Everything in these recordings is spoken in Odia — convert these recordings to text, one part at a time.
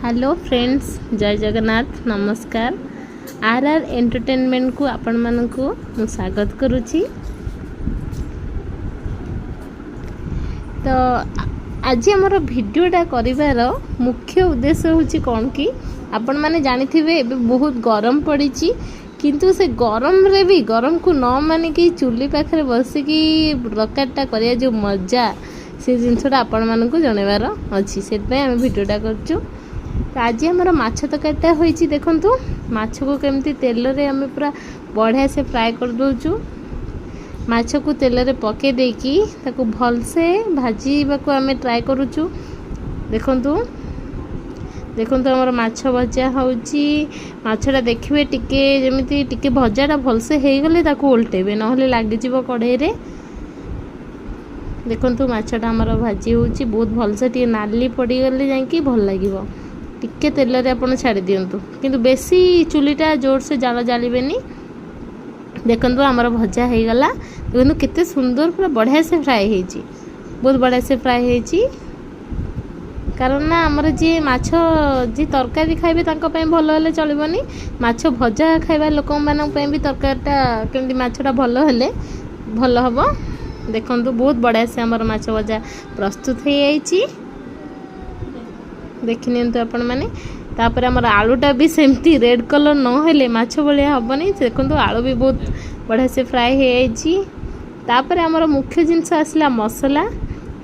ହ୍ୟାଲୋ ଫ୍ରେଣ୍ଡସ୍, ଜୟ ଜଗନ୍ନାଥ, ନମସ୍କାର। ଆର୍ ଆର୍ ଏଣ୍ଟରଟେନମେଣ୍ଟକୁ ଆପଣମାନଙ୍କୁ ମୁଁ ସ୍ୱାଗତ କରୁଛି। ତ ଆଜି ଆମର ଭିଡ଼ିଓଟା କରିବାର ମୁଖ୍ୟ ଉଦ୍ଦେଶ୍ୟ ହେଉଛି କ'ଣ କି, ଆପଣମାନେ ଜାଣିଥିବେ ଏବେ ବହୁତ ଗରମ ପଡ଼ିଛି, କିନ୍ତୁ ସେ ଗରମରେ ବି ଗରମକୁ ନ ମାନିକି ଚୁଲି ପାଖରେ ବସିକି ତରକାରୀଟା କରିବା ଯେଉଁ ମଜା, ସେ ଜିନିଷଟା ଆପଣମାନଙ୍କୁ ଜଣାଇବାର ଅଛି। ସେଥିପାଇଁ ଆମେ ଭିଡ଼ିଓଟା କରୁଛୁ। ତ ଆଜି ଆମର ମାଛ ତରକାରୀଟା ହୋଇଛି। ଦେଖନ୍ତୁ, ମାଛକୁ କେମିତି ତେଲରେ ଆମେ ପୁରା ବଢ଼ିଆ ସେ ଫ୍ରାଏ କରିଦେଉଛୁ। ମାଛକୁ ତେଲରେ ପକାଇ ଦେଇକି ତାକୁ ଭଲସେ ଭାଜିବାକୁ ଆମେ ଟ୍ରାଏ କରୁଛୁ। ଦେଖନ୍ତୁ, ଦେଖନ୍ତୁ, ଆମର ମାଛ ଭଜା ହେଉଛି। ମାଛଟା ଦେଖିବେ ଟିକେ ଯେମିତି ଟିକେ ଭଜାଟା ଭଲସେ ହେଇଗଲେ ତାକୁ ଓଲଟେଇବେ, ନହେଲେ ଲାଗିଯିବ କଢ଼େଇରେ। ଦେଖନ୍ତୁ, ମାଛଟା ଆମର ଭାଜି ହେଉଛି ବହୁତ ଭଲସେ। ଟିକେ ନାଲି ପଡ଼ିଗଲେ ଯାଇକି ଭଲ ଲାଗିବ। ଟିକେ ତେଲରେ ଆପଣ ଛାଡ଼ି ଦିଅନ୍ତୁ, କିନ୍ତୁ ବେଶୀ ଚୁଲିଟା ଜୋରସେ ଜାଳ ଜାଳିବେନି। ଦେଖନ୍ତୁ, ଆମର ଭଜା ହେଇଗଲା। ଦେଖନ୍ତୁ, କେତେ ସୁନ୍ଦର, ପୁରା ବଢ଼ିଆ ସେ ଫ୍ରାଏ ହେଇଛି, ବହୁତ ବଢ଼ିଆ ସେ ଫ୍ରାଏ ହେଇଛି। କାରଣ ନା ଆମର ଯିଏ ମାଛ ଯିଏ ତରକାରୀ ଖାଇବେ ତାଙ୍କ ପାଇଁ ଭଲ ହେଲେ ଚଳିବନି, ମାଛ ଭଜା ଖାଇବା ଲୋକମାନଙ୍କ ପାଇଁ ବି ତରକାରୀଟା କେମିତି ମାଛଟା ଭଲ ହେଲେ ଭଲ ହେବ। ଦେଖନ୍ତୁ, ବହୁତ ବଢ଼ିଆ ସେ ଆମର ମାଛ ଭଜା ପ୍ରସ୍ତୁତ ହେଇଯାଇଛି, ଦେଖିନିଅନ୍ତୁ ଆପଣମାନେ। ତାପରେ ଆମର ଆଳୁଟା ବି ସେମିତି ରେଡ଼୍ କଲର୍ ନହେଲେ ମାଛ ଭଳିଆ ହେବନି। ଦେଖନ୍ତୁ, ଆଳୁ ବି ବହୁତ ବଢ଼ିଆ ସେ ଫ୍ରାଏ ହେଇଯାଇଛି। ତାପରେ ଆମର ମୁଖ୍ୟ ଜିନିଷ ଆସିଲା ମସଲା,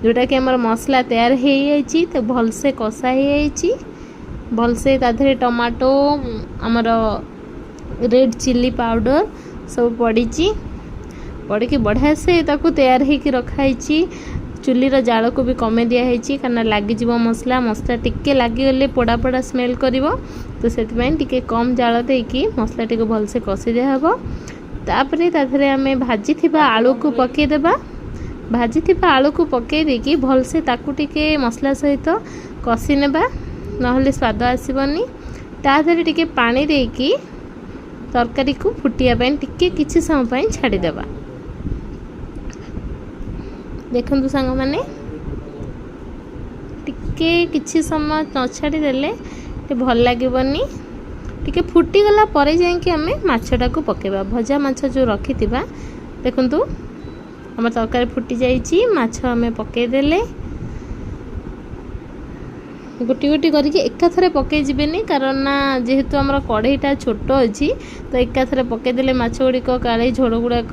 ଯେଉଁଟାକି ଆମର ମସଲା ତିଆରି ହେଇଯାଇଛି, ତ ଭଲସେ କଷା ହେଇଯାଇଛି ଭଲସେ। ତା ଦେହରେ ଟମାଟୋ, ଆମର ରେଡ଼୍ ଚିଲି ପାଉଡ଼ର ସବୁ ପଡ଼ିଛି। ପଡ଼ିକି ବଢ଼ିଆ ସେ ତାକୁ ତିଆରି ହେଇକି ରଖାହେଇଛି। ଚୁଲିର ଜାଳକୁ ବି କମେଇ ଦିଆହେଇଛି, କାରଣ ଲାଗିଯିବ ମସଲା। ମସଲା ଟିକେ ଲାଗିଗଲେ ପୋଡ଼ା ପୋଡ଼ା ସ୍ମେଲ୍ କରିବ, ତ ସେଥିପାଇଁ ଟିକେ କମ୍ ଜାଳ ଦେଇକି ମସଲା ଟିକେ ଭଲସେ କଷି ଦିଆହେବ। ତାପରେ ତା ଦେହରେ ଆମେ ଭାଜିଥିବା ଆଳୁକୁ ପକାଇଦେବା। ଭାଜିଥିବା ଆଳୁକୁ ପକାଇ ଦେଇକି ଭଲସେ ତାକୁ ଟିକେ ମସଲା ସହିତ କଷି ନେବା, ନହେଲେ ସ୍ୱାଦ ଆସିବନି। ତା ଦେହରେ ଟିକେ ପାଣି ଦେଇକି ତରକାରୀକୁ ଫୁଟିବା ପାଇଁ ଟିକେ କିଛି ସମୟ ପାଇଁ ଛାଡ଼ିଦେବା। ଦେଖନ୍ତୁ ସାଙ୍ଗମାନେ, ଟିକେ କିଛି ସମୟ ନ ଛାଡ଼ିଦେଲେ ଟିକେ ଭଲ ଲାଗିବନି। ଟିକେ ଫୁଟିଗଲା ପରେ ଯାଇକି ଆମେ ମାଛଟାକୁ ପକାଇବା, ଭଜା ମାଛ ଯେଉଁ ରଖିଥିବା। ଦେଖନ୍ତୁ, ଆମ ତରକାରୀ ଫୁଟି ଯାଇଛି। ମାଛ ଆମେ ପକାଇଦେଲେ ଗୋଟି ଗୋଟି କରିକି, ଏକାଥରେ ପକାଇ ଯିବେନି, କାରଣ ନା ଯେହେତୁ ଆମର କଢ଼େଇଟା ଛୋଟ ଅଛି, ତ ଏକାଥରେ ପକାଇଦେଲେ ମାଛ ଗୁଡ଼ିକ କାଳେ ଝୋଳ ଗୁଡ଼ାକ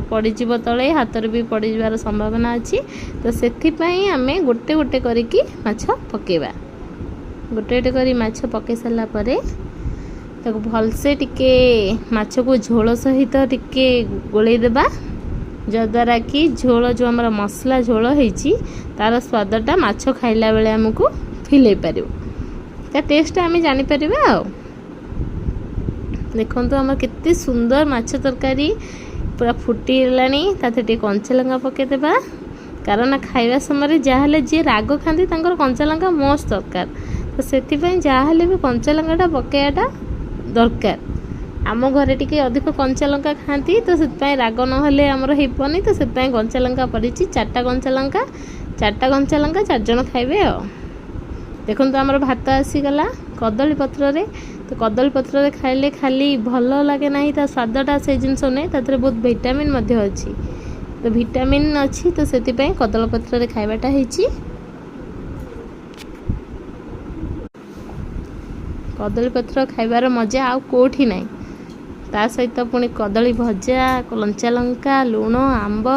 ପଡ଼ିଯିବ ତଳେ, ହାତରେ ବି ପଡ଼ିଯିବାର ସମ୍ଭାବନା ଅଛି। ତ ସେଥିପାଇଁ ଆମେ ଗୋଟେ ଗୋଟେ କରିକି ମାଛ ପକାଇବା। ଗୋଟେ ଗୋଟେ କରି ମାଛ ପକାଇ ସାରିଲା ପରେ ତାକୁ ଭଲସେ ଟିକେ ମାଛକୁ ଝୋଳ ସହିତ ଟିକେ ଗୋଳେଇ ଦେବା, ଯଦ୍ୱାରା କି ଝୋଳ ଯେଉଁ ଆମର ମସଲା ଝୋଳ ହେଇଛି, ତା'ର ସ୍ୱାଦଟା ମାଛ ଖାଇଲା ବେଳେ ଆମକୁ ଫିଲ୍ ହେଇପାରିବ, ତା ଟେଷ୍ଟଟା ଆମେ ଜାଣିପାରିବା। ଆଉ ଦେଖନ୍ତୁ, ଆମର କେତେ ସୁନ୍ଦର ମାଛ ତରକାରୀ ପୁରା ଫୁଟିଗଲାଣି। ତା ଦେହରେ ଟିକେ କଞ୍ଚା ଲଙ୍କା ପକାଇଦେବା, କାରଣ ଖାଇବା ସମୟରେ ଯାହାହେଲେ ଯିଏ ରାଗ ଖାଆନ୍ତି ତାଙ୍କର କଞ୍ଚା ଲଙ୍କା ମସ୍ତ ଦରକାର। ତ ସେଥିପାଇଁ ଯାହାହେଲେ ବି କଞ୍ଚା ଲଙ୍କାଟା ପକାଇବାଟା ଦରକାର। ଆମ ଘରେ ଟିକେ ଅଧିକ କଞ୍ଚା ଲଙ୍କା ଖାଆନ୍ତି, ତ ସେଥିପାଇଁ ରାଗ ନହେଲେ ଆମର ହେଇପାରୁନି। ତ ସେଥିପାଇଁ କଞ୍ଚା ଲଙ୍କା ପଡ଼ିଛି, ଚାରିଟା କଞ୍ଚା ଲଙ୍କା। ଚାରିଟା କଞ୍ଚା ଲଙ୍କା ଚାରିଜଣ ଖାଇବେ। ଆଉ ଦେଖନ୍ତୁ, ଆମର ଭାତ ଆସିଗଲା କଦଳୀ ପତ୍ରରେ। ତ କଦଳୀ ପତ୍ରରେ ଖାଇଲେ ଖାଲି ଭଲ ଲାଗେ ନାହିଁ, ତା ସ୍ୱାଦଟା ସେ ଜିନିଷ ନୁହେଁ, ତା ଦେହରେ ବହୁତ ଭିଟାମିନ୍ ମଧ୍ୟ ଅଛି। ତ ଭିଟାମିନ୍ ଅଛି, ତ ସେଥିପାଇଁ କଦଳୀ ପତ୍ରରେ ଖାଇବାଟା ହେଇଛି। କଦଳୀ ପତ୍ର ଖାଇବାର ମଜା ଆଉ କେଉଁଠି ନାହିଁ। ତା ସହିତ ପୁଣି କଦଳୀ ଭଜା, କଞ୍ଚା ଲଙ୍କା, ଲୁଣ, ଆମ୍ବ,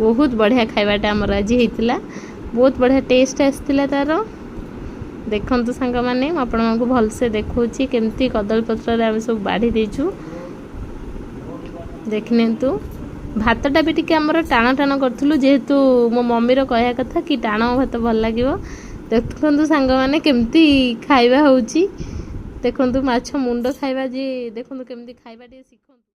ବହୁତ ବଢ଼ିଆ ଖାଇବାଟା ଆମର ଆଜି ହେଇଥିଲା। ବହୁତ ବଢ଼ିଆ ଟେଷ୍ଟ ଆସିଥିଲା ତା'ର। ଦେଖନ୍ତୁ ସାଙ୍ଗମାନେ, ମୁଁ ଆପଣମାନଙ୍କୁ ଭଲସେ ଦେଖାଉଛି କେମିତି କଦଳୀ ପତ୍ରରେ ଆମେ ସବୁ ବାଢ଼ି ଦେଇଛୁ। ଦେଖିନିଅନ୍ତୁ, ଭାତଟା ବି ଟିକେ ଆମର ଟାଣ ଟାଣ କରିଥିଲୁ, ଯେହେତୁ ମୋ ମମିର କହିବା କଥା କି ଟାଣ ଭାତ ଭଲ ଲାଗିବ। ଦେଖନ୍ତୁ ସାଙ୍ଗମାନେ, କେମିତି ଖାଇବା ହେଉଛି। ଦେଖନ୍ତୁ, ମାଛ ମୁଣ୍ଡ ଖାଇବା ଯିଏ, ଦେଖନ୍ତୁ କେମିତି ଖାଇବା ଟିକେ ଶିଖନ୍ତୁ।